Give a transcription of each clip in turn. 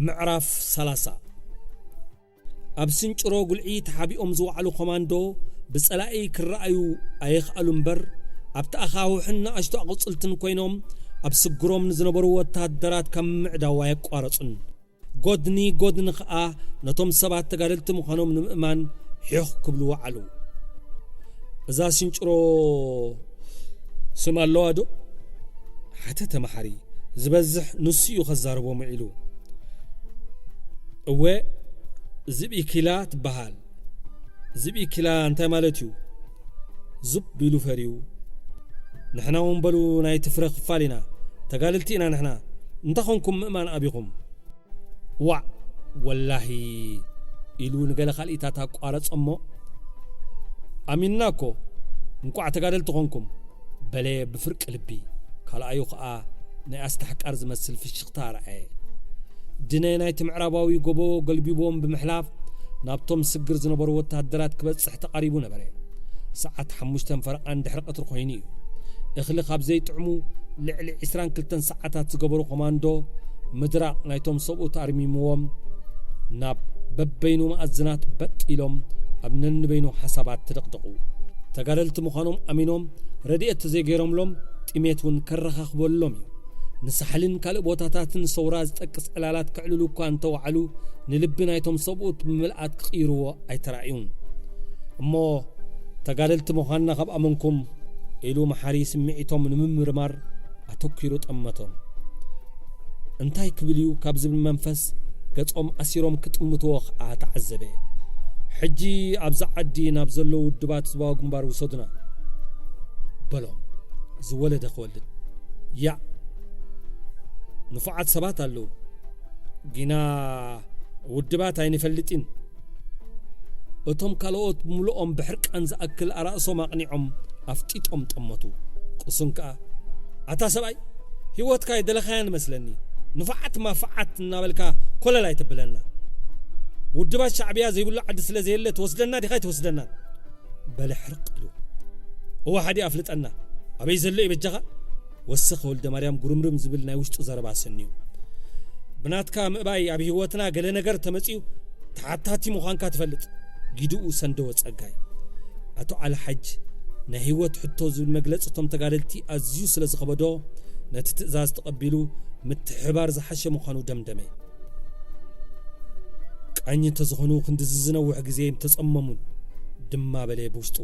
ምዕራፍ ሰላሳ። ኣብ ስንጭሮ ጉልዒ ተሓቢኦም ዝወዓሉ ኮማንዶ ብጸላኢ ክረኣዩ ኣየኽኣሉ እምበር፣ ኣብቲ ኣኻውሕን ንኣሽቱ ኣቑጽልትን ኮይኖም ኣብ ስግሮም ንዝነበሩ ወተሃደራት ካብ ምዕዳው ኣየቋረጹን። ጎድኒ ጎድኒ ኸኣ ነቶም ሰባት ተጋደልቲ ምዃኖም ንምእማን ሒኽ ክብሉ ወዓሉ። "እዛ ስንጭሮ ስም ኣለዋ ዶ?" ሓተተ መሓሪ። "ዝበዝሕ ንሱ እዩ ከዛርቦም ውዒሉ። እወ፣ ዝብኢ ኪላ ትበሃል። ዝብኢ ኪላ እንታይ ማለት እዩ?" ዙብ ኢሉ ፈርዩ። "ንሕና እውን በሉ ናይቲ ፍረ ክፋል ኢና። ተጋደልቲ ኢና ንሕና። እንታይ ኾንኩም ምእማን ኣቢኹም?" "ዋዕ፣ ወላሂ" ኢሉ ንገለ ካልኢታት ኣቋረጾ እሞ፣ "ኣሚንና እኮ፣ እንቋዕ ተጋደልቲ ኾንኩም" በለ ብፍርቂ ልቢ። ካልኣዩ ኸኣ ናይ ኣስተሕቃር ዝመስል ፍሽኽታ ኣርኣየ። ድነ ናይቲ ምዕራባዊ ጎቦ ገልቢቦም ብምሕላፍ ናብቶም ስግር ዝነበሩ ወተሃደራት ክበጽሕ ተቓሪቡ ነበረ። ሰዓት ሓሙሽተን ፈረቓን ድሕሪ ቀትሪ ኮይኑ እዩ። እኽሊ ካብ ዘይጥዕሙ ልዕሊ ዕስራን ክልተን ሰዓታት ዝገበሩ ኮማንዶ ምድራቕ ናይቶም ሰብኡት ኣርሚምዎም ናብ በበይኑ መኣዝናት በጥ ኢሎም ኣብ ነንበይኑ ሓሳባት ተደቕደቑ። ተጋደልቲ ምዃኖም ኣሚኖም ረድኤት ተዘይገይሮምሎም ጥሜት እውን ከረኻኽበሎም እዩ። ንሳሕልን ካልእ ቦታታትን ሰውራ ዝጠቅስ ዕላላት ከዕልሉ እኳ እንተወዓሉ፣ ንልቢ ናይቶም ሰብኡት ብምልኣት ክቕይርዎ ኣይተራእዩን። እሞ ተጋደልቲ ምዃንና ካብ ኣመንኩም፣ ኢሉ መሓሪ ስምዒቶም ንምምርማር ኣተኲሩ ጠመቶም። እንታይ ክብል እዩ ካብ ዝብል መንፈስ ገጾም ኣሲሮም ክጥምትዎ ኸኣ ተዓዘበ። "ሕጂ ኣብዛ ዓዲ ናብ ዘለዉ ውድባት ህዝባዊ ግንባር ውሰዱና" በሎም። ዝወለደ ክወልድ። "ያእ፣ ንፉዓት ሰባት ኣለዉ፣ ግና ውድባት ኣይንፈልጥን" እቶም ካልኦት ብምሉኦም ብሕርቃን ዝኣክል ኣራእሶም ኣቕኒዖም ኣፍጢጦም ጠመቱ። ቁሱን ከኣ፣ "ኣታ ሰብኣይ፣ ህይወትካ ኣይደለኻያን መስለኒ። ንፉዓት ማፉዓት እናበልካ ኮለል ኣይተብለና። ውድባት ሻዕብያ ዘይብሉ ዓዲ ስለ ዘየለ ትወስደና ዲኻ ኣይትወስደናን?" በለ ሕርቅ ኢሉ። "እወ፣ ሓደ ኣፍልጠና። ኣበይ ዘሎ እዩ በጃኻ?" ወሰኸ ወልደ ማርያም ጉርምርም ዝብል ናይ ውሽጡ ዘረባ ሰንዩ። "ብናትካ ምእባይ ኣብ ህይወትና ገለ ነገር ተመጺኡ ተሓታቲ ምዃንካ ትፈልጥ?" ጊድኡ ሰንደወ ጸጋይ። ኣቶ ዓሊ ሓጅ ናይ ህይወት ሕቶ ዝብል መግለጺ እቶም ተጋደልቲ ኣዝዩ ስለ ዝኸበዶ፣ ነቲ ትእዛዝ ተቐቢሉ ምትሕባር ዝሓሸ ምዃኑ ደምደመ። ቃኝ እንተዝኾኑ ክንድዚ ዝነውሕ ግዜ ኣይምተጸመሙን ድማ በለ ብውሽጡ።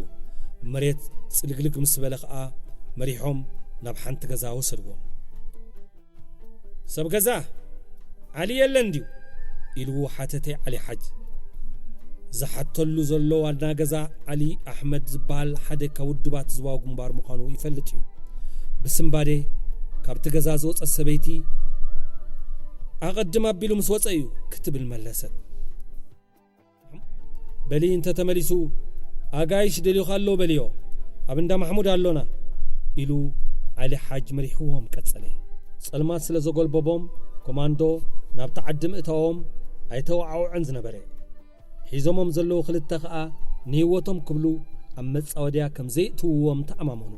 መሬት ጽልግልግ ምስ በለ ኸኣ መሪሖም ናብ ሓንቲ ገዛ ወሰድዎም። "ሰብ ገዛ፣ ዓሊ የለን ድዩ?" ኢሉ ሓተተ ዓሊ ሓጅ። ዝሓተሉ ዘሎ ዋና ገዛ ዓሊ ኣሕመድ ዝበሃል ሓደ ካብ ውድባት ህዝባዊ ግንባር ምዃኑ ይፈልጥ እዩ። ብስንባዴ ካብቲ ገዛ ዝወጸት ሰበይቲ፣ "ኣቐድም ኣቢሉ ምስ ወጸ እዩ" ክትብል መለሰት። "በሊ እንተ ተመሊሱ ኣጋይሽ ደልዩኻ ኣሎ በልዮ፣ ኣብ እንዳ ማሕሙድ ኣሎና" ኢሉ ዓሊ ሓጅ መሪሕዎም ቀጸለ። ጸልማት ስለ ዘጎልበቦም ኮማንዶ ናብቲ ዓዲ ምእታዎም ኣይተወዓውዐን ዝነበረ። ሒዞሞም ዘለዉ ክልተ ኸኣ ንህይወቶም ክብሉ ኣብ መጻወድያ ከም ዘየእትውዎም ተኣማመኑ።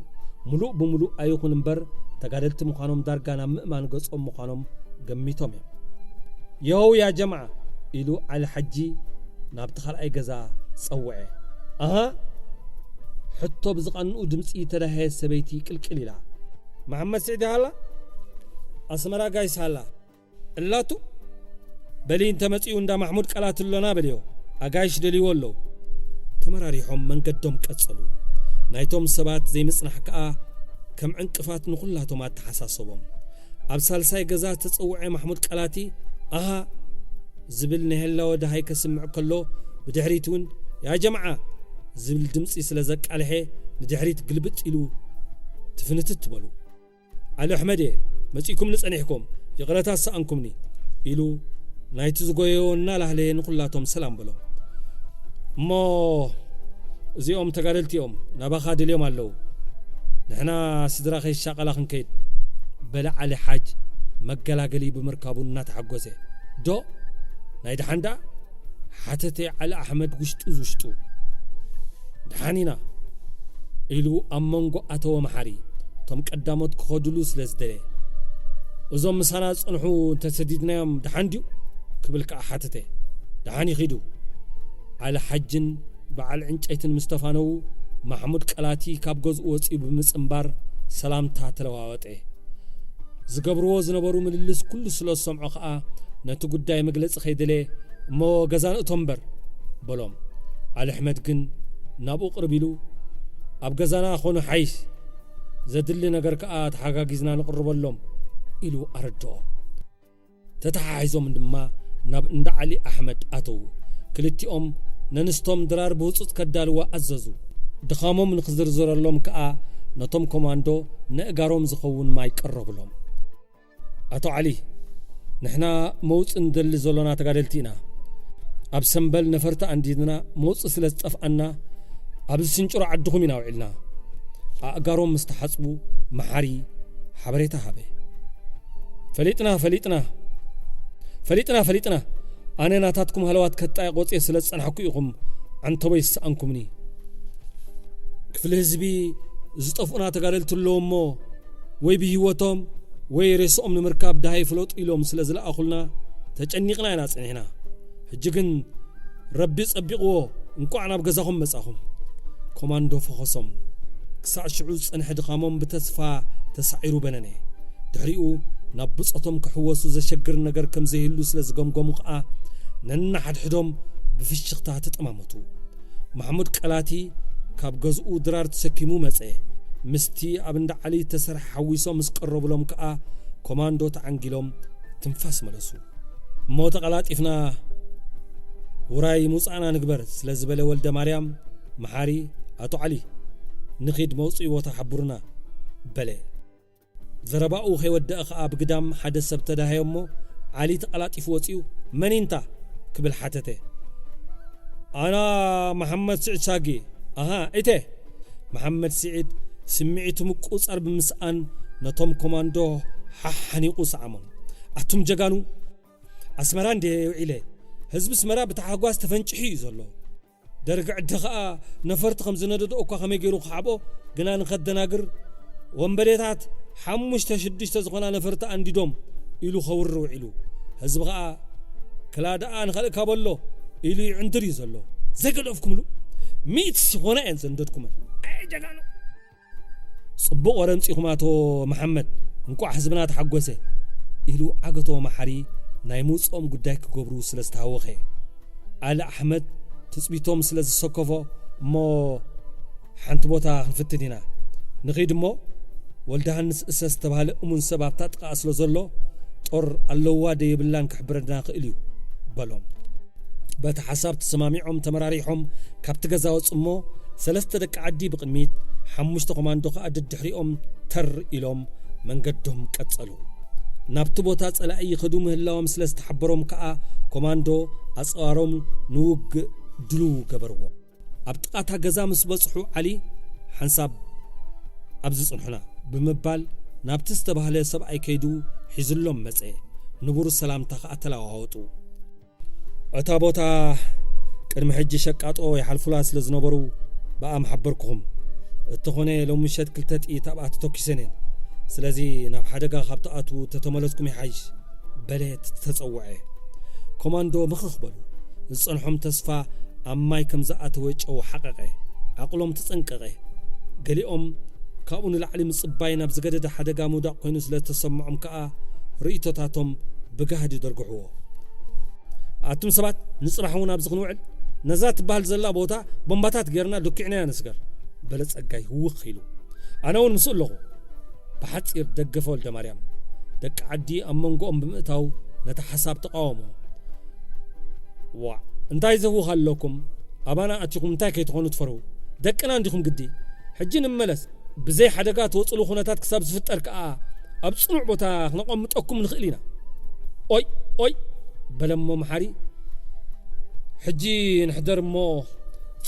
ምሉእ ብምሉእ ኣይኹን እምበር፣ ተጋደልቲ ምዃኖም ዳርጋ ናብ ምእማን ገጾም ምዃኖም ገሚቶም እዮም። "የው ያ ጀምዓ!" ኢሉ ዓሊ ሓጂ ናብቲ ካልኣይ ገዛ ጸውዐ። "ኣሃ!" ሕቶ ብዝቐንኡ ድምጺ ተዳህየት ሰበይቲ ቅልቅል ኢላ። "መሓመድ ስዒድ ሃላ? ኣስመራ ጋይስ ሃላ?" "እላቱ፣ በሊ እንተ መጺኡ እንዳ ማሕሙድ ቃላት ኣሎና በልዮ፣ ኣጋይሽ ደልይዎ ኣለዉ።" ተመራሪሖም መንገዶም ቀጸሉ። ናይቶም ሰባት ዘይምጽናሕ ከኣ ከም ዕንቅፋት ንኹላቶም ኣተሓሳሰቦም። ኣብ ሳልሳይ ገዛ ዝተጸውዐ ማሕሙድ ቃላቲ፣ "ኣሃ!" ዝብል ናይ ህላወ ደሃይ ከስምዕ ከሎ፣ ብድሕሪት እውን፣ "ያ ጀምዓ!" ዝብል ድምጺ ስለ ዘቃልሐ፣ ንድሕሪት ግልብጥ ኢሉ ትፍንትት በሉ። "ዓሊ ኣሕመድ እየ፣ መጺእኩምኒ ጸኒሕኩም፣ ይቕረታ ዝሰኣንኩምኒ" ኢሉ ናይቲ ዝጎየዮ እናላህለየ ንኹላቶም ሰላም በሎም። "እሞ እዚኦም ተጋደልቲ እዮም፣ ናባኻ ደልዮም ኣለዉ። ንሕና ስድራ ከይሻቐላ ክንከይድ" በለ ዓሊ ሓጅ መገላገሊ ብምርካቡ እናተሓጎሰ። "ዶ? ናይ ደሓን ደኣ?" ሓተተ ዓሊ ኣሕመድ ውሽጡ ዝውሽጡ። "ደሓን ኢና" ኢሉ ኣብ መንጎ ኣተወ መሓሪ። እቶም ቀዳሞት ክኸዱሉ ስለ ዝደለ፣ "እዞም ምሳና ዝጸንሑ እንተሰዲድናዮም ደሓን ድዩ?" ክብል ከኣ ሓተተ። ደሓን ይኺዱ። ዓሊ ሓጅን በዓል ዕንጨይትን ምስ ተፋነዉ፣ ማሕሙድ ቀላቲ ካብ ገዝኡ ወጺኡ ብምጽንባር ሰላምታ ተለዋወጠ። ዝገብርዎ ዝነበሩ ምልልስ ኩሉ ስለ ዝሰምዖ ኸኣ፣ ነቲ ጉዳይ መግለጺ ከይደለየ፣ "እሞ ገዛ ንእቶ እምበር" በሎም። ዓሊ ኣሕመድ ግን ናብኡ ቅርብ ኢሉ፣ "ኣብ ገዛና ኾኑ ሓይሽ፣ ዘድሊ ነገር ከኣ ተሓጋጊዝና ንቕርበሎም" ኢሉ ኣረድኦ። ተተሓሒዞም ድማ ናብ እንዳ ዓሊ ኣሕመድ ኣተዉ። ክልቲኦም ነንስቶም ድራር ብህጹጽ ከዳልዋ ኣዘዙ። ድኻሞም ንኽዝርዝረሎም ከኣ ነቶም ኮማንዶ ነእጋሮም ዝኸውን ማይ ቀረቡሎም። "ኣቶ ዓሊ፣ ንሕና መውጽኢ ንደሊ ዘሎና ተጋደልቲ ኢና። ኣብ ሰምበል ነፈርቲ ኣንዲድና መውጽኢ ስለ ዝጠፍኣና፣ ኣብዚ ስንጭሮ ዓድኹም ኢና ውዒልና።" ኣእጋሮም ምስ ተሓጽቡ፣ መሓሪ ሓበሬታ ሃበ። "ፈሊጥና፣ ፈሊጥና፣ ፈሊጥና፣ ፈሊጥና። ኣነ ናታትኩም ሃለዋት ከጣየቕ ወጽየ ስለ ዝጸናሕኩ ኢኹም ዓንተቦይ ዝሰኣንኩምኒ። ክፍሊ ህዝቢ ዝጠፍኡና ተጋደልቲ ኣለዉ እሞ፣ ወይ ብህይወቶም ወይ ሬስኦም ንምርካብ ደሃይ ፍለጡ ኢሎም ስለ ዝለኣኹልና፣ ተጨኒቕና ኢና ጸኒሕና። ሕጂ ግን ረቢ ጸቢቕዎ፣ እንቋዕ ናብ ገዛኹም መጻኹም።" ኮማንዶ ፈኸሶም። ክሳዕ ሽዑ ዝጸንሐ ድኻሞም ብተስፋ ተሳዒሩ በነነ። ድሕሪኡ ናብ ብጾቶም ክሕወሱ ዘሸግር ነገር ከም ዘይህሉ ስለ ዝገምገሙ ከኣ፣ ነንሓድሕዶም ብፍሽኽታ ተጠማመቱ። ማሕሙድ ቀላቲ ካብ ገዝኡ ድራር ተሰኪሙ መጸ። ምስቲ ኣብ እንዳ ዓሊ ዝተሰርሐ ሓዊሶም ምስ ቀረቡሎም ከኣ፣ ኮማንዶ ተዓንጊሎም ትንፋስ መለሱ። "እሞ ተቐላጢፍና ውራይ ምውጻእና ንግበር" ስለ ዝበለ ወልደ ማርያም መሓሪ፣ "ኣቶ ዓሊ፣ ንኺድ መውጽኢ ቦታ ሓብሩና" በለ። ዘረባኡ ከይወደአ ኸኣ ብግዳም ሓደ ሰብ ተዳሃዮ እሞ፣ ዓሊ ተቐላጢፉ ወጺኡ፣ "መን ኢንታ?" ክብል ሓተተ። "ኣና መሓመድ ስዒድ ሳጊ። ኣሃ፣ ኢተ?" መሓመድ ስዒድ ስምዒቱ ምቁጻር ብምስኣን ነቶም ኮማንዶ ሓሓኒቑ ሰዓሞም። "ኣቱም ጀጋኑ፣ ኣስመራ እንድየ ውዒለ። ህዝቢ ኣስመራ ብታሓጓስ ተፈንጭሑ እዩ ዘሎ። ደርጊ ዕደ ኸኣ ነፈርቲ ከም ዝነደዶ እኳ ከመይ ገይሩ ክሓብኦ ግና ንኸደናግር፣ ወንበዴታት ሓሙሽተ ሽዱሽተ ዝኾና ነፈርቲ ኣንዲዶም ኢሉ ከውሪ ውዒሉ። ህዝቢ ኸኣ ክላ ደኣ ንኸልእካ በሎ ኢሉ ይዕንድር እዩ ዘሎ። ዘይገደፍኩምሉ ሚእቲ ዝኾና እየን ዘንደድኩመን። ኣይ ጀጋኑ!" "ጽቡቕ ወረ ኣምጺእኩም ኣቶ መሓመድ፣ እንቋዕ ህዝብና ተሓጎሰ" ኢሉ ዓገቶ መሓሪ ናይ ምውጽኦም ጉዳይ ክገብሩ ስለ ዝተሃወኸ። ዓሊ ኣሕመድ ትጽቢቶም ስለ ዝሰከፎ፣ "እሞ ሓንቲ ቦታ ክንፍትን ኢና። ንኺድ እሞ ወልደሃንስ እሰ ዝተባህለ እሙን ሰብ ኣብታ ጥቓኣ ስለ ዘሎ፣ ጦር ኣለዋ ደየብላን ክሕብረና ክእል እዩ" በሎም። በቲ ሓሳብ ተሰማሚዖም ተመራሪሖም ካብቲ ገዛ ወጹ እሞ፣ ሰለስተ ደቂ ዓዲ ብቕድሚት፣ ሓሙሽተ ኮማንዶ ከኣ ደድሕሪኦም ተር ኢሎም መንገዶም ቀጸሉ። ናብቲ ቦታ ጸላኢ ይኸዱ ምህላዎም ስለ ዝተሓበሮም ከኣ፣ ኮማንዶ ኣጸዋሮም ንውግእ ድሉው ገበርዎ። ኣብ ጥቓ እታ ገዛ ምስ በጽሑ፣ ዓሊ ሓንሳብ ኣብዚ ጽንሑና ብምባል ናብቲ ዝተባህለ ሰብኣይ ከይዱ ሒዝሎም መጸ። ንቡር ሰላምታ ከኣ ተለዋወጡ። "እታ ቦታ ቅድሚ ሕጂ ሸቃጦ ይሓልፉላ ስለ ዝነበሩ ብኣ ምሓበርኩኹም። እተኾነ ሎሚ ምሸት ክልተ ጥይት ኣብኣ ተተኲሰን እየን። ስለዚ ናብ ሓደጋ ካብ ትኣትዉ ተተመለስኩም ይሓይሽ" በለ እቲ ተጸውዐ። ኮማንዶ ምኽኽ በሉ። ዝጸንሖም ተስፋ ኣብ ማይ ከም ዝኣተወ ጨው ሓቐቐ። ዓቕሎም ተጸንቀቐ። ገሊኦም ካብኡ ንላዕሊ ምጽባይ ናብ ዝገደደ ሓደጋ ምውዳቕ ኮይኑ ስለ ዝተሰምዖም ከኣ ርእይቶታቶም ብጋህዲ ደርግሕዎ። "ኣቱም ሰባት፣ ንጽባሕ እውን ኣብዚ ክንውዕል፣ ነዛ ትበሃል ዘላ ቦታ ቦምባታት ጌርና ዶኪዕናያ ንስገር" በለ ጸጋይ ህውኽ ኢሉ። "ኣነ እውን ምስኡ ኣለኹ" ብሓጺር ደገፈ ወልደማርያም። ደቂ ዓዲ ኣብ መንጎኦም ብምእታው ነቲ ሓሳብ ተቓወሞ። "ዋዕ፣ እንታይ ዘህውኽ ኣለኩም? ኣባና ኣቲኹም እንታይ ከይትኾኑ ትፈርሁ? ደቅና እንዲኹም ግዲ። ሕጂ ንመለስ፣ ብዘይ ሓደጋ ትወጽሉ ኩነታት ክሳብ ዝፍጠር ከኣ ኣብ ጽኑዕ ቦታ ክነቐምጠኩም ንኽእል ኢና።" "ኦይ፣ ኦይ" በለሞ መሓሪ። "ሕጂ ንሕደር እሞ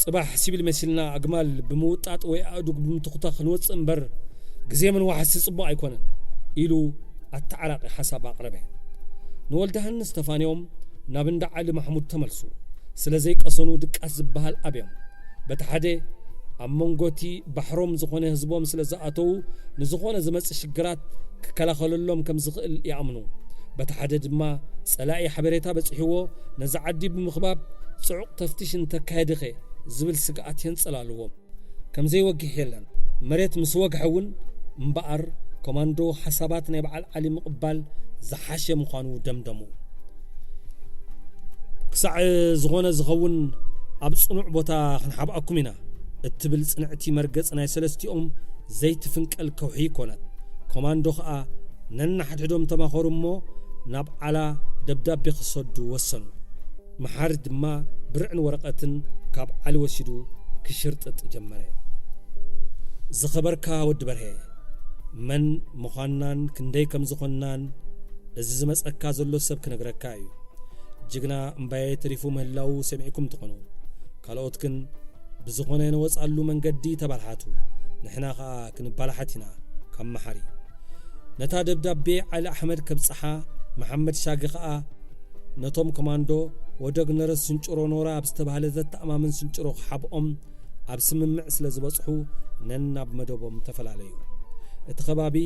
ጽባሕ ሲቪል መሲልና ኣግማል ብምውጣጥ ወይ ኣእዱግ ብምትኹታኽ ክንወጽእ እምበር፣ ግዜ ምንዋሕሲ ጽቡቕ ኣይኮነን" ኢሉ ኣተዓራቒ ሓሳብ ኣቕረበ። ንወልደሃንስ ተፋንዮም ናብ እንዳ ዓሊ ማሕሙድ ተመልሱ። ስለ ዘይቀሰኑ ድቃስ ዝበሃል ኣብዮም። በቲ ሓደ፣ ኣብ መንጎ እቲ ባሕሮም ዝኾነ ህዝቦም ስለ ዝኣተዉ፣ ንዝኾነ ዝመጽእ ሽግራት ክከላኸለሎም ከም ዝኽእል ይኣምኑ። በቲ ሓደ ድማ ጸላኢ ሓበሬታ በጺሕዎ ነዚ ዓዲ ብምኽባብ ጽዑቕ ተፍትሽ እንተካየደኸ ዝብል ስግኣት የንጸላልዎም። ከም ዘይወግሕ የለን። መሬት ምስ ወግሐ እውን እምበኣር ኮማንዶ ሓሳባት ናይ በዓል ዓሊ ምቕባል ዝሓሸ ምዃኑ ደምደሙ። ክሳዕ ዝኾነ ዝኸውን ኣብ ጽኑዕ ቦታ ክንሓብኣኩም ኢና እትብል ጽንዕቲ መርገጽ ናይ ሰለስቲኦም ዘይትፍንቀል ከውሒ ኮነት። ኮማንዶ ኸኣ ነንሓድሕዶም ተማኸሩ እሞ ናብ ዓላ ደብዳቤ ክሰዱ ወሰኑ። መሓሪ ድማ ብርዕን ወረቐትን ካብ ዓሊ ወሲዱ ክሽርጥጥ ጀመረ። ዝኸበርካ ወዲ በርሄ፣ መን ምዃንናን ክንደይ ከም ዝኾንናን እዚ ዝመጸካ ዘሎ ሰብ ክነግረካ እዩ። ጅግና እምባየ ተሪፉ ምህላዉ ሰሚዕኩም ትኾኑ። ካልኦት ግን ብዝኾነ ንወጻሉ መንገዲ ተባልሓቱ። ንሕና ኸኣ ክንባላሓት ኢና ካብ መሓሪ። ነታ ደብዳቤ ዓሊ ኣሕመድ ከብጽሓ መሓመድ ሻጊ ኸኣ ነቶም ኮማንዶ ወደግ ነረስ ስንጭሮ ኖራ ኣብ ዝተባህለ ዘተኣማምን ስንጭሮ ክሓብኦም ኣብ ስምምዕ ስለ ዝበጽሑ ነናብ መደቦም ተፈላለዩ። እቲ ከባቢ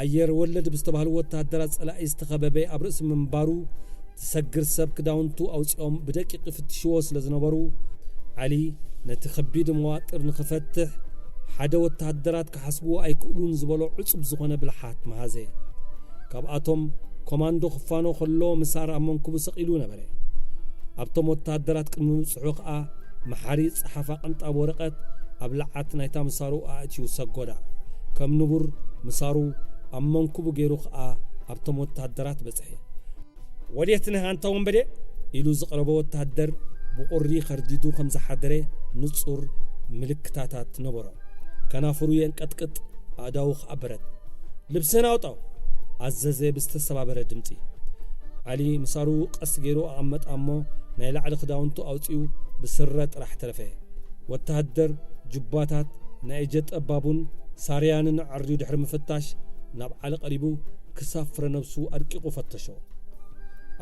ኣየር ወለድ ብዝተባህሉ ወተሃደራት ጸላኢ ዝተኸበበ ኣብ ርእሲ ምንባሩ ዝሰግር ሰብ ክዳውንቱ ኣውጺኦም ብደቂቕ ይፍትሽዎ ስለ ዝነበሩ ዓሊ ነቲ ከቢድ መዋጥር ንኽፈትሕ ሓደ ወተሃደራት ክሓስብዎ ኣይክእሉን ዝበሎ ዕጹብ ዝኾነ ብልሓት መሃዘ። ካብኣቶም ኮማንዶ ክፋኖ ከሎ ምሳር ኣብ መንኩቡ ሰቒሉ ነበረ። ኣብቶም ወተሃደራት ቅድሚ ምብጽሑ ኸኣ መሓሪ ጸሓፋ ቅንጣብ ወረቐት ኣብ ለዓት ናይታ ምሳሩ ኣእትዩ ሰጎዳ። ከም ንቡር ምሳሩ ኣብ መንኩቡ ገይሩ ኸኣ ኣብቶም ወተሃደራት በጽሐ። ወዴት ነህ አንተ ወንበዴ? ኢሉ ዝቐረበ ወተሃደር ብቑሪ ኸርዲዱ ከም ዝሓደረ ንጹር ምልክታታት ነበሮ። ከናፍሩ የንቀጥቅጥ፣ ኣእዳዉ ኸኣ በረት። ልብስህን ኣውጣው! ኣዘዘ ብዝተሰባበረ ድምጺ። ዓሊ ምሳሩ ቀስ ገይሩ ኣቐመጣ እሞ ናይ ላዕሊ ክዳውንቱ ኣውጺኡ ብስረ ጥራሕ ተረፈ። ወተሃደር ጁባታት ናይ እጀ ጠባቡን ሳርያንን ኣዕርዩ ድሕሪ ምፍታሽ ናብ ዓሊ ቀሪቡ ክሳብ ፍረ ነብሱ ኣድቂቑ ፈተሾ።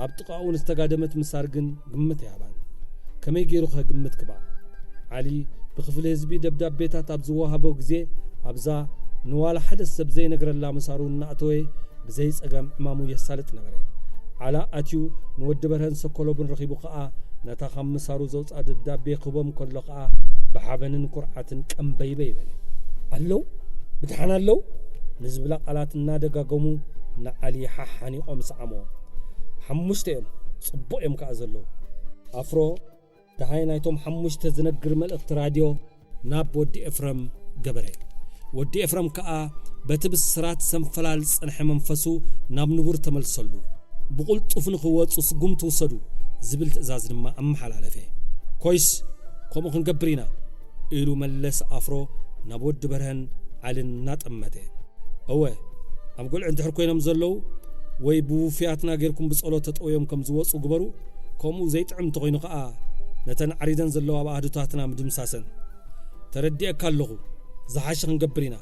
ኣብ ጥቓኡ ንዝተጋደመት ምሳር ግን ግምት ኣይሃባን። ከመይ ገይሩ ኸ ግምት ክበኣ? ዓሊ ብክፍሊ ህዝቢ ደብዳቤታት ኣብ ዝወሃቦ ግዜ ኣብዛ ንዋላ ሓደ ሰብ ዘይነግረላ ምሳሩ እናእተወ ብዘይ ጸገም ዕማሙ የሳልጥ ነበረ። ዓላ ኣትዩ ንወዲ በርሀን ሰኮሎቡን ረኺቡ ኸኣ ነታ ካብ ምሳሩ ዘውጽኣ ደብዳቤ ክህቦም ከሎ ኸኣ ብሓበንን ኩርዓትን ቀምበይበይ በለ። ኣለዉ? ብድሓን ኣለዉ? ንዝብላ ቃላት እናደጋገሙ ንዓሊ ሓሓኒቖም ሰዓሞ። ሓሙሽተ እዮም፣ ጽቡቕ እዮም ከኣ ዘለዉ። ኣፍሮ ደሃይ ናይቶም ሓሙሽተ ዝነግር መልእኽቲ ራድዮ ናብ ወዲ ኤፍረም ገበረ። ወዲ ኤፍረም ከኣ በቲ ብስራት ሰንፈላል ዝጸንሐ መንፈሱ ናብ ንቡር ተመልሰሉ። ብቕልጡፍ ንኽወጹ ስጉምቲ ውሰዱ ዝብል ትእዛዝ ድማ ኣመሓላለፈ። ኮይስ፣ ከምኡ ክንገብር ኢና ኢሉ መለስ ኣፍሮ ናብ ወዲ በርሀን ዓልን እናጠመተ። እወ፣ ኣብ ጉልዒ እንድሕር ኮይኖም ዘለዉ ወይ ብውፉያትና ጌርኩም ብጸሎት ተጠውዮም ከም ዝወጹ ግበሩ። ከምኡ ዘይጥዕም እንተኾይኑ ከኣ ነተን ዓሪደን ዘለዋ ኣባህዱታትና ምድምሳሰን። ተረዲኤካ ኣለኹ። ዝሓሸ ክንገብር ኢና።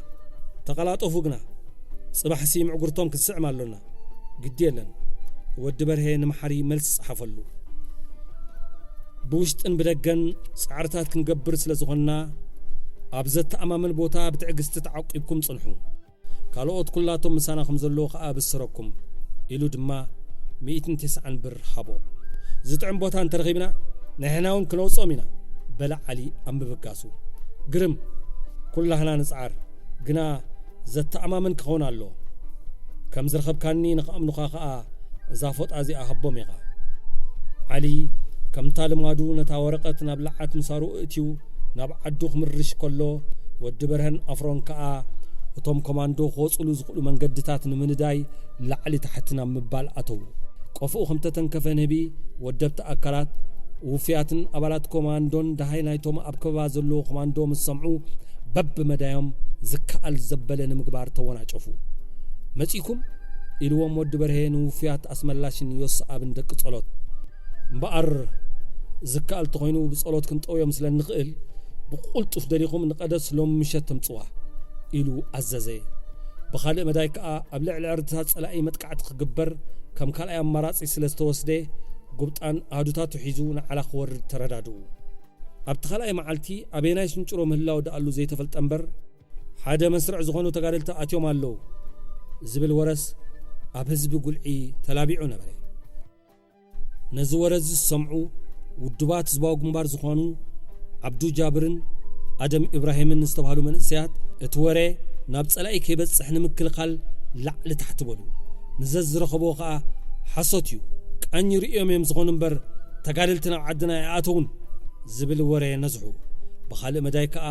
ተቐላጠፉ ግና። ጽባሕሲ ምዕጉርቶም ክንስዕም ኣሎና። ግዲ የለን። ወዲ በርሄ ንመሓሪ መልሲ ጸሓፈሉ። ብውሽጥን ብደገን ጻዕርታት ክንገብር ስለ ዝኾንና ኣብ ዘተኣማምን ቦታ ብትዕግስቲ ተዓቂብኩም ጽንሑ። ካልኦት ኩላቶም ምሳና ከም ዘለዉ ከኣ እብስረኩም ኢሉ ድማ ሚእትን ተስዓን ብር ሃቦ። ዝጥዕም ቦታ እንተረኺብና ንሕና እውን ክነውጽኦም ኢና በለ ዓሊ ኣብ ምብጋሱ። ግርም፣ ኩላህና ንጽዓር፣ ግና ዘተኣማምን ክኸውን ኣለዎ። ከም ዝረኸብካኒ ንኸኣምኑኻ ከኣ እዛ ፎጣ እዚኣ ሃቦም ኢኻ። ዓሊ ከምታ ልማዱ ነታ ወረቐት ናብ ለዓት ምሳሩ እእትዩ ናብ ዓዱ ክምርሽ ከሎ ወዲ በርሀን ኣፍሮን ከኣ እቶም ኮማንዶ ክወጹሉ ዝኽእሉ መንገድታት ንምንዳይ ላዕሊ ታሕቲ ናብ ምባል ኣተዉ። ቆፍኡ ከም ተተንከፈ ንህቢ ወደብቲ ኣካላት ውፍያትን ኣባላት ኮማንዶን ደሃይ ናይቶም ኣብ ከበባ ዘለዉ ኮማንዶ ምስ ሰምዑ በብመዳዮም ዝከኣል ዘበለ ንምግባር ተወናጨፉ። መጺእኩም? ኢልዎም ወዲ በርሄ ንውፍያት ኣስመላሽን ዮስኣብን ደቂ ጸሎት። እምበኣር ዝከኣል ተኾይኑ ብጸሎት ክንጠውዮም ስለ እንኽእል ብቕልጡፍ ደሊኹም ንቐደስ ሎም ምሸት ተምጽዋ ኢሉ ኣዘዘ። ብኻልእ መዳይ ከኣ ኣብ ልዕሊ ዕርድታት ጸላኢ መጥቃዕቲ ክግበር ከም ካልኣይ ኣማራጺ ስለ ዝተወስደ ጉብጣን ኣህዱታቱ ሒዙ ንዓላ ክወርድ ተረዳድኡ። ኣብቲ ካልኣይ መዓልቲ ኣበየናይ ስንጭሮ ምህላው ደኣሉ ዘይተፈልጠ እምበር ሓደ መስርዕ ዝኾኑ ተጋደልቲ ኣትዮም ኣለዉ ዝብል ወረስ ኣብ ህዝቢ ጉልዒ ተላቢዑ ነበረ። ነዚ ወረ እዚ ዝሰምዑ ውዱባት ህዝባዊ ግንባር ዝኾኑ ዓብዱ ጃብርን ኣደም ኢብራሂምን ዝተባህሉ መንእሰያት፣ እቲ ወረ ናብ ጸላኢ ከይበጽሕ ንምክልኻል ላዕሊ ታሕቲ በሉ። ንዘዝረኸብዎ ኸኣ ሓሶት እዩ፣ ቃኝ ርእዮም እዮም ዝኾኑ እምበር ተጋደልቲ ናብ ዓድና ኣይኣተውን ዝብል ወረ ነዝሑ። ብኻልእ መዳይ ከኣ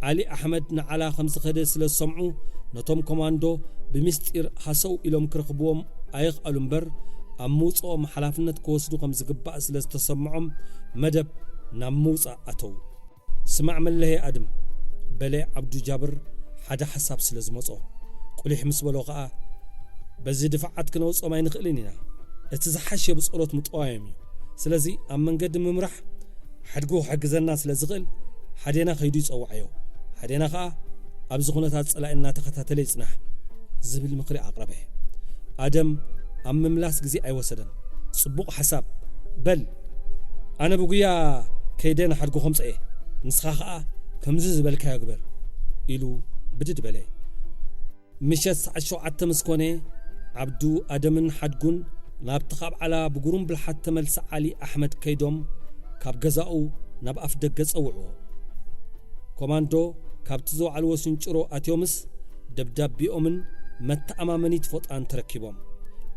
ዓሊ ኣሕመድ ንዓላ ከም ዝኸደ ስለ ዝሰምዑ፣ ነቶም ኮማንዶ ብምስጢር ሃሰው ኢሎም ክረኽብዎም ኣይኽኣሉ እምበር፣ ኣብ ምውጽኦም ሓላፍነት ክወስዱ ከም ዝግባእ ስለ ዝተሰምዖም፣ መደብ ናብ ምውጻእ ኣተዉ። "ስማዕ መለሄ ኣድም" በለ ዓብዱ ጃብር፣ ሓደ ሓሳብ ስለ ዝመጾ። ቁሊሕ ምስ በሎ ኸኣ፣ "በዚ ድፋዓት ክነውጾም ኣይንኽእልን ኢና። እቲ ዝሓሸ ብጸሎት ምጥዋዮም እዩ። ስለዚ ኣብ መንገዲ ምምራሕ ሓድጉ ክሕግዘና ስለ ዝኽእል፣ ሓዴና ከይዱ ይጸውዓዮ። ሓዴና ኸኣ ኣብዚ ኩነታት ጸላኢ እናተኸታተለ ይጽናሕ" ዝብል ምኽሪ ኣቕረበ። ኣደም ኣብ ምምላስ ግዜ ኣይወሰደን። "ጽቡቕ ሓሳብ። በል፣ ኣነ ብጉያ ከይደ ንሓድጉ ከምጽኤ፣ ንስኻ ኸኣ ከምዚ ዝበልካዮ ግበር" ኢሉ ብድድ በለ። ምሸት ሰዓት ሸውዓተ ምስ ኮነ፣ ዓብዱ ኣደምን ሓድጉን ናብቲ ካብ ዓላ ብጉሩም ብልሓት ተመልሰ ዓሊ ኣሕመድ ከይዶም፣ ካብ ገዛኡ ናብ ኣፍ ደገ ጸውዕዎ። ኮማንዶ ካብቲ ዝወዓልዎ ስንጭሮ ኣትዮምስ፣ ደብዳቤኦምን መተኣማመኒት ፎጣን ተረኪቦም፣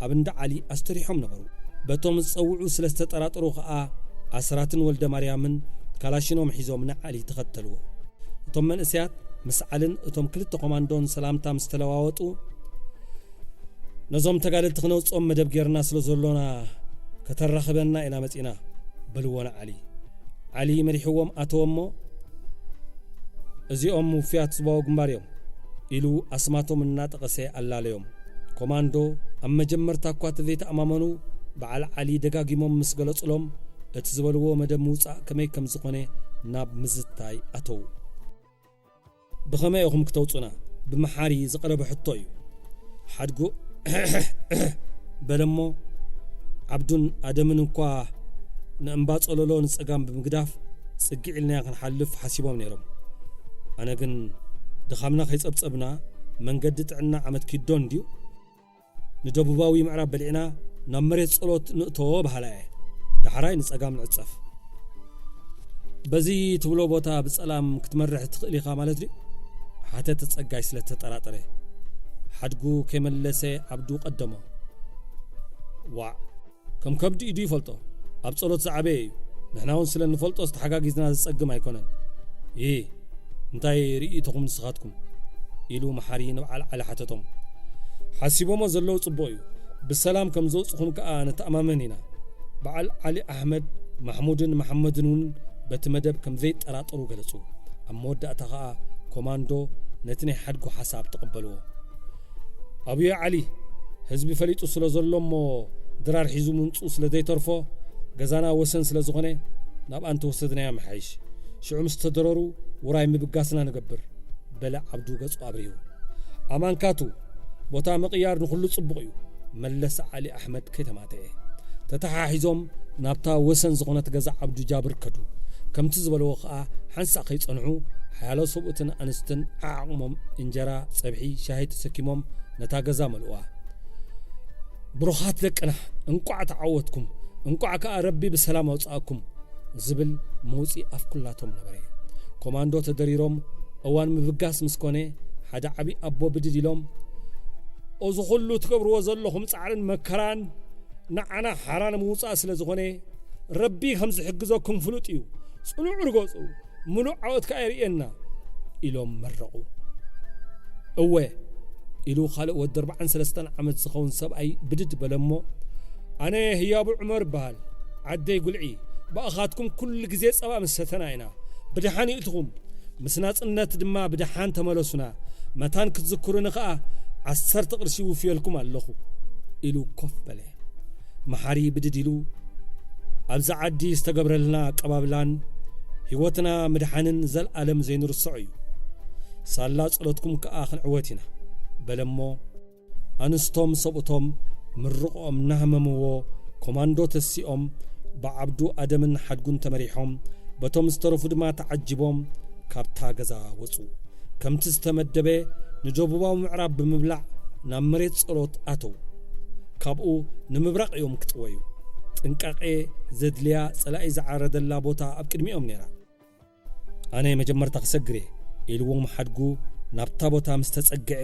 ኣብ እንዳ ዓሊ ኣስተሪሖም ነበሩ። በቶም ዝጸውዑ ስለ ዝተጠራጠሩ ኸኣ፣ ኣስራትን ወልደ ማርያምን ካላሽኖም ሒዞም ንዓሊ ተኸተልዎ። እቶም መንእሰያት ምስ ዓልን እቶም ክልተ ኮማንዶን ሰላምታ ምስ ተለዋወጡ፣ "ነዞም ተጋደልቲ ክነውጽኦም መደብ ጌርና ስለ ዘሎና፣ ከተራኽበና ኢና መጺና" በልዎ ንዓሊ። ዓሊ መሪሕዎም ኣተወ እሞ፣ "እዚኦም ውፍያት ህዝባዊ ግንባር እዮም" ኢሉ ኣስማቶም እናጠቐሰ ኣላለዮም። ኮማንዶ ኣብ መጀመርታ እኳ ተዘይተኣማመኑ፣ በዓል ዓሊ ደጋጊሞም ምስ ገለጹሎም፣ እቲ ዝበልዎ መደብ ምውጻእ ከመይ ከም ዝኾነ ናብ ምዝታይ ኣተዉ። "ብኸመይ ኢኹም ክተውጹና?" ብመሓሪ ዝቐረበ ሕቶ እዩ። ሓድጉ በለ እሞ፣ ዓብዱን ኣደምን እኳ ንእምባ ጸለሎ ንጸጋም ብምግዳፍ ጽግዕ ኢልናዮ ክንሓልፍ ሓሲቦም ነይሮም። ኣነ ግን፣ "ድኻምና ከይጸብጸብና መንገዲ ጥዕና ዓመት ኪዶን ድዩ? ንደቡባዊ ምዕራብ በሊዕና ናብ መሬት ጸሎት ንእቶ" በሃላ እየ። ዳሕራይ ንጸጋም ንዕጸፍ። "በዚ ትብሎ ቦታ ብጸላም ክትመርሕ ትኽእል ኢኻ ማለት ድዩ?" ሓተተ ጸጋይ ስለ ተጠራጠረ። ሓድጉ ከይመለሰ ዓብዱ ቀደሞ። "ዋዕ፣ ከም ከብዲ ኢዱ ይፈልጦ። ኣብ ጸሎት ዝዓበየ እዩ። ንሕና እውን ስለ እንፈልጦስ ተሓጋጊዝና ዘጸግም ኣይኮነን። ይህ እንታይ ርእይቶኹም ንስኻትኩም?" ኢሉ መሓሪ ንበዓል ዓሊ ሓተቶም። "ሓሲቦሞ ዘለዉ ጽቡቕ እዩ። ብሰላም ከም ዘውጽኹም ከኣ ንተኣማመን ኢና።" በዓል ዓሊ ኣሕመድ፣ ማሕሙድን መሓመድን እውን በቲ መደብ ከም ዘይጠራጠሩ ገለጹ። ኣብ መወዳእታ ከኣ ኮማንዶ ነቲ ናይ ሓድጉ ሓሳብ ተቐበልዎ። "ኣብዮ ዓሊ፣ ህዝቢ ፈሊጡ ስለ ዘሎ እሞ ድራር ሒዙ ምምጽኡ ስለ ዘይተርፎ፣ ገዛና ወሰን ስለ ዝኾነ ናብኣ እንተወሰድናዮ ምሓይሽ። ሽዑ ምስ ተደረሩ ውራይ ምብጋስና ንገብር" በለ ዓብዱ ገጹ ኣብሪሁ። "ኣማንካቱ፣ ቦታ ምቕያር ንኹሉ ጽቡቕ እዩ" መለሰ ዓሊ ኣሕመድ ከይተማትኤ። ተተሓሒዞም ናብታ ወሰን ዝኾነት ገዛ ዓብዱ ጃብር ከዱ። ከምቲ ዝበልዎ ኸኣ ሓንሳእ ከይጸንሑ ሓያሎ ሰብኡትን ኣንስትን ዓዓቕሞም እንጀራ፣ ጸብሒ፣ ሻሂ ተሰኪሞም ነታ ገዛ መልእዋ። "ብሩኻት ደቅና፣ እንቋዕ ተዓወትኩም፣ እንቋዕ ከኣ ረቢ ብሰላም ኣውጽኣኩም" ዝብል መውጽኢ ኣፍ ኩላቶም ነበረ። ኮማንዶ ተደሪሮም እዋን ምብጋስ ምስ ኮነ፣ ሓደ ዓቢ ኣቦ ብድድ ኢሎም፣ "እዚ ኩሉ ትገብርዎ ዘለኹም ጻዕርን መከራን ንዓና ሓራ ንምውጻእ ስለ ዝኾነ፣ ረቢ ከም ዝሕግዘኩም ፍሉጥ እዩ። ጽኑዕ ርገጹ፣ ምሉእ ዓወት ከኣ የርእየና" ኢሎም መረቑ። "እወ" ኢሉ ካልእ ወዲ ኣርባዓን ሰለስተን ዓመት ዝኸውን ሰብኣይ ብድድ በለ እሞ፣ "ኣነ ህያቡ ዑመር እበሃል። ዓደይ ጉልዒ፣ ብኣኻትኩም ኩሉ ግዜ ጸባ ምስ ሰተና ኢና። ብደሓን ይእትኹም፣ ምስ ናጽነት ድማ ብደሓን ተመለሱና። መታን ክትዝክሩኒ ከኣ ዓሰርተ ቅርሺ ውፍየልኩም ኣለኹ" ኢሉ ኮፍ በለ። መሓሪ ብድድ ኢሉ፣ "ኣብዚ ዓዲ ዝተገብረልና ኣቀባብላን ህይወትና ምድሓንን ዘልኣለም ዘይንርስዖ እዩ። ሳላ ጸሎትኩም ከኣ ክንዕወት ኢና" በለ እሞ፣ ኣንስቶም ሰብኡቶም ምርቆኦም እናሃመምዎ፣ ኮማንዶ ተሲኦም ብዓብዱ ኣደምን ሓድጉን ተመሪሖም፣ በቶም ዝተረፉ ድማ ተዓጂቦም ካብታ ገዛ ወጹ። ከምቲ ዝተመደበ ንደቡባዊ ምዕራብ ብምብላዕ ናብ መሬት ጸሎት ኣተዉ። ካብኡ ንምብራቕ እዮም ክጥወዩ። ጥንቃቄ ዘድልያ ጸላኢ ዝዓረደላ ቦታ ኣብ ቅድሚኦም ነይራ። ኣነ መጀመርታ ክሰግር እየ ኢልዎም ሓድጉ ናብታ ቦታ ምስ ተጸግዐ፣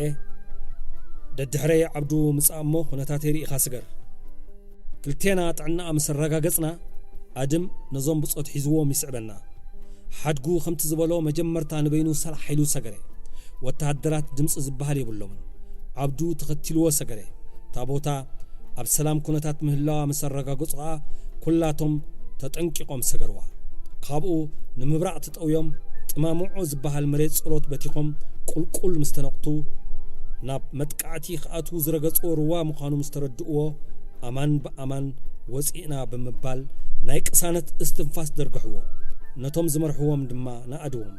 ደድሕረይ ዓብዱ ምጻእ እሞ ኩነታተይ ርኢኻ ስገር። ክልቴና ጥዕናኣ ምስ ኣረጋገጽና፣ ኣድም ነዞም ብጾት ሒዝዎም ይስዕበና። ሓድጉ ከምቲ ዝበሎ መጀመርታ ንበይኑ ሰላሕ ኢሉ ሰገረ። ወተሃደራት ድምጺ ዝበሃል የብሎምን። ዓብዱ ተኸቲልዎ ሰገረ። እታ ቦታ ኣብ ሰላም ኩነታት ምህላዋ ምስ ኣረጋገጹ ኸኣ፣ ኩላቶም ተጠንቂቖም ሰገርዋ። ካብኡ ንምብራቕ ተጠውዮም፣ ጥማምዖ ዝበሃል መሬት ጸሎት በቲኾም ቁልቁል ምስ ተነቕቱ፣ ናብ መጥቃዕቲ ክኣትዉ ዝረገጽዎ ሩባ ምዃኑ ምስ ተረድእዎ፣ ኣማን ብኣማን ወጺእና ብምባል ናይ ቅሳነት እስትንፋስ ደርግሕዎ። ነቶም ዝመርሕዎም ድማ ነኣድዎም።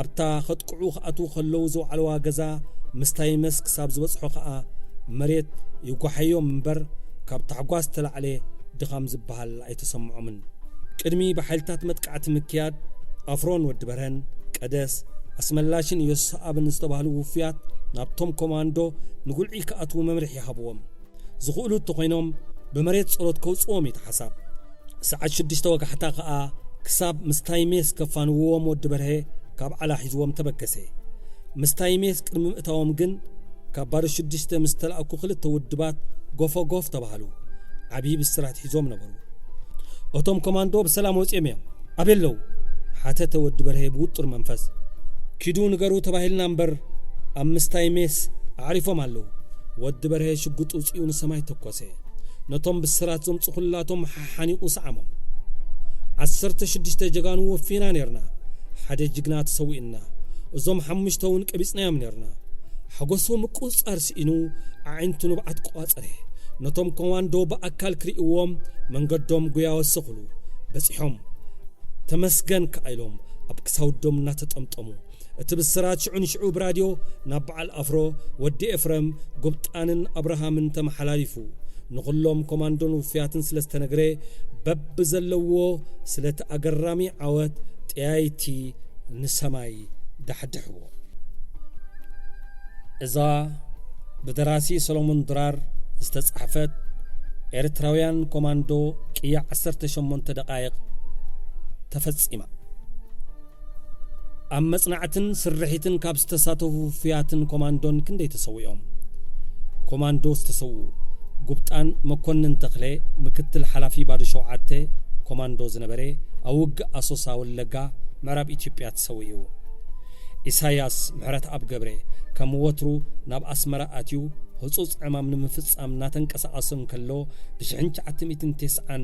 ኣብታ ከጥቅዑ ክኣትዉ ከለዉ ዝወዓልዋ ገዛ ምስታይ መስ ክሳብ ዝበጽሖ ከኣ መሬት ይጓሓዮም እምበር ካብ ታሕጓስ ዝተላዕለ ድኻም ዝበሃል ኣይተሰምዖምን። ቅድሚ ብሓይልታት መጥቃዕቲ ምክያድ ኣፍሮን ወዲ በርሀን፣ ቀደስ፣ ኣስመላሽን ዮስኣብን ዝተባህሉ ውፉያት ናብቶም ኮማንዶ ንጉልዒ ክኣትዉ መምርሒ ይሃብዎም። ዝኽእሉ እንተኾይኖም ብመሬት ጸሎት ከውጽዎም እዩ እቲ ሓሳብ። ሰዓት ሽዱሽተ ወጋሕታ ከኣ ክሳብ ምስታይ ሜስ ከፋንውዎም ወዲ በርሀ ካብ ዓላ ሒዝዎም ተበገሰ። ምስታይ ሜስ ቅድሚ ምእታዎም ግን ካብ ባዶ ሽዱሽተ ምስ ተላእኩ ክልተ ውድባት ጎፈ ጎፍ ተባህሉ። ዓብዪ ብስራት ሒዞም ነበሩ። እቶም ኮማንዶ ብሰላም ወጺኦም እዮም። ኣበይ ኣለዉ? ሓተተ ወዲ በርሀ ብውጡር መንፈስ። ኪዱ ንገሩ ተባሂልና እምበር ኣብ ምስታይ ሜስ ኣዕሪፎም ኣለዉ። ወዲ በርሀ ሽጉጥ ውጺኡ ንሰማይ ተኮሰ። ነቶም ብስራት ዘምጹ ኩላቶም ሓሓኒቑ ሰዓሞም። ዓሰርተ ሽዱሽተ ጀጋኑ ወፊና ኔርና። ሓደ ጅግና ተሰዊእና። እዞም ሓሙሽተ እውን ቀቢጽናዮም ኔርና። ሓጎሱ ምቁጽጻር ስኢኑ ኣዒንቱ ንብዓት ቆጸረ። ነቶም ኮማንዶ ብኣካል ክርእይዎም መንገዶም ጉያ ወሰኹሉ። በጺሖም። ተመስገን ከኣ ኢሎም ኣብ ክሳውዶም እናተጠምጠሙ። እቲ ብስራት ሽዑ ንሽዑ ብራድዮ ናብ በዓል ኣፍሮ፣ ወዲ ኤፍረም፣ ጉብጣንን ኣብርሃምን ተመሓላሊፉ። ንኹሎም ኮማንዶን ውፉያትን ስለ ዝተነግረ፣ በብዘለዎ ስለቲ ኣገራሚ ዓወት ጠያይቲ ንሰማይ ዳሕድሕዎ። እዛ ብደራሲ ሰሎሞን ድራር ዝተጻሕፈት ኤርትራውያን ኮማንዶ ቅያ ዓሰርተ ሸሞንተ ደቓይቕ ተፈጺማ። ኣብ መጽናዕትን ስርሒትን ካብ ዝተሳተፉ ውፉያትን ኮማንዶን ክንደይ ተሰዊኦም? ኮማንዶ ዝተሰውኡ፣ ጉብጣን መኮንን ተኽለ፣ ምክትል ሓላፊ ባዶ ሸውዓተ ኮማንዶ ዝነበረ፣ ኣብ ውግእ ኣሶሳ ወለጋ፣ ምዕራብ ኢትዮጵያ ተሰዊኡ። ኢሳያስ ምሕረትኣብ ገብረ፣ ከም ወትሩ ናብ ኣስመራ ኣትዩ፣ ህጹጽ ዕማም ንምፍጻም እናተንቀሳቐሰ እንከሎ፣ ብሽሕን ትሽዓተ ሚእትን ተስዓን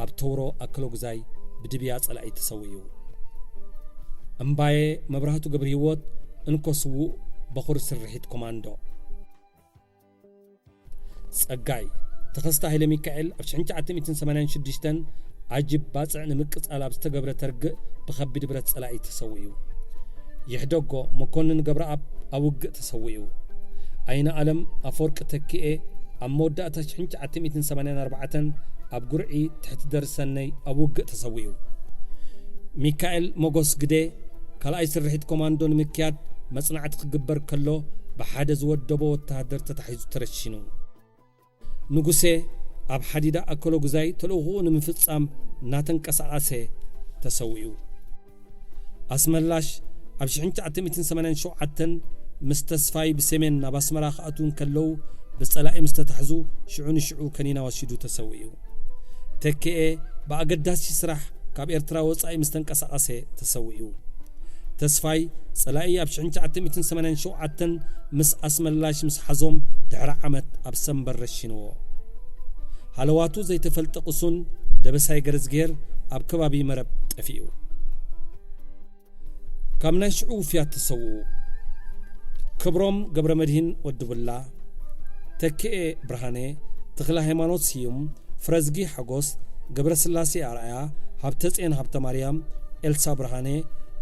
ኣብ ተውሮ ኣከለጉዛይ ብድብያ ጸላኢ ተሰዊኡ። እምባየ መብራህቱ ገብረሂወት እንኮ ስዉእ በኹሪ ስርሒት ኮማንዶ። ጸጋይ ተኸስተ ሃይለ ሚካኤል ኣብ ሽሕን ትሽዓተ ሚእትን ሰማንያን ሽዱሽተን ኣጅብ ባጽዕ ንምቅጻል ኣብ ዝተገብረ ተርግእ ብኸቢድ ብረት ጸላኢ ተሰዊኡ። ይሕደጎ መኮንን ገብረኣብ ኣብ ውግእ ተሰዊኡ። ኣይነ ኣለም ኣፈወርቂ ተኪኤ ኣብ መወዳእታ ሽሕን ትሽዓተ ሚእትን ሰማንያን ኣርባዕተን ኣብ ጉርዒ ትሕቲ ደርሰነይ ኣብ ውግእ ተሰዊኡ። ሚካኤል ሞጎስ ግደ ካልኣይ ስርሒት ኮማንዶ ንምክያድ መጽናዕቲ ክግበር ከሎ ብሓደ ዝወደቦ ወተሃደር ተታሒዙ ተረሺኑ። ንጉሴ ኣብ ሓዲዳ ኣከለጉዛይ ተልእኾኡ ንምፍጻም እናተንቀሳቐሰ ተሰዊኡ። ኣስመላሽ ኣብ ሽሕን ትሽዓተ ሚእትን ሰማንያን ሸውዓተን ምስ ተስፋይ ብሰሜን ናብ ኣስመራ ክኣትዉ እንከለዉ ብጸላኢ ምስ ተታሕዙ ሽዑ ንሽዑ ከኒና ወሲዱ ተሰዊኡ። ተኪኤ ብኣገዳሲ ስራሕ ካብ ኤርትራ ወጻኢ ምስ ተንቀሳቐሰ ተሰዊኡ። ተስፋይ ጸላኢ ኣብ ሽሕን ትሽዓተ ሚእትን ሰማንያን ሸውዓተን ምስ ኣስመላሽ ምስ ሓዞም ድሕሪ ዓመት ኣብ ሰምበር ረሺንዎ። ሃለዋቱ ዘይተፈልጠ ቅሱን ደበሳይ ገረዝግሄር ኣብ ከባቢ መረብ ጠፊኡ። ካብ ናይ ሽዑ ውፍያት ተሰውኡ። ክብሮም ገብረመድህን ወዲ ቡላ፣ ተኪኤ ብርሃነ፣ ተኽለ ሃይማኖት ስዩም፣ ፍረዝጊ ሓጎስ፣ ገብረስላሴ ኣርኣያ፣ ሃብተጼን ሃብተማርያም፣ ኤልሳ ብርሃነ፣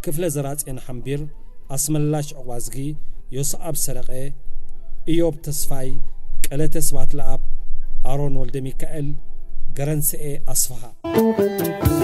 ክፍለ ዘራጼን ሓምቢር፣ ኣስመላሽ ዕቋዝጊ፣ ዮስኣብ ሰረቐ፣ ኢዮብ ተስፋይ፣ ቀለተ ስብሃትለኣብ፣ ኣሮን ወልደሚካኤል፣ ገረንሰኤ ኣስፍሃ።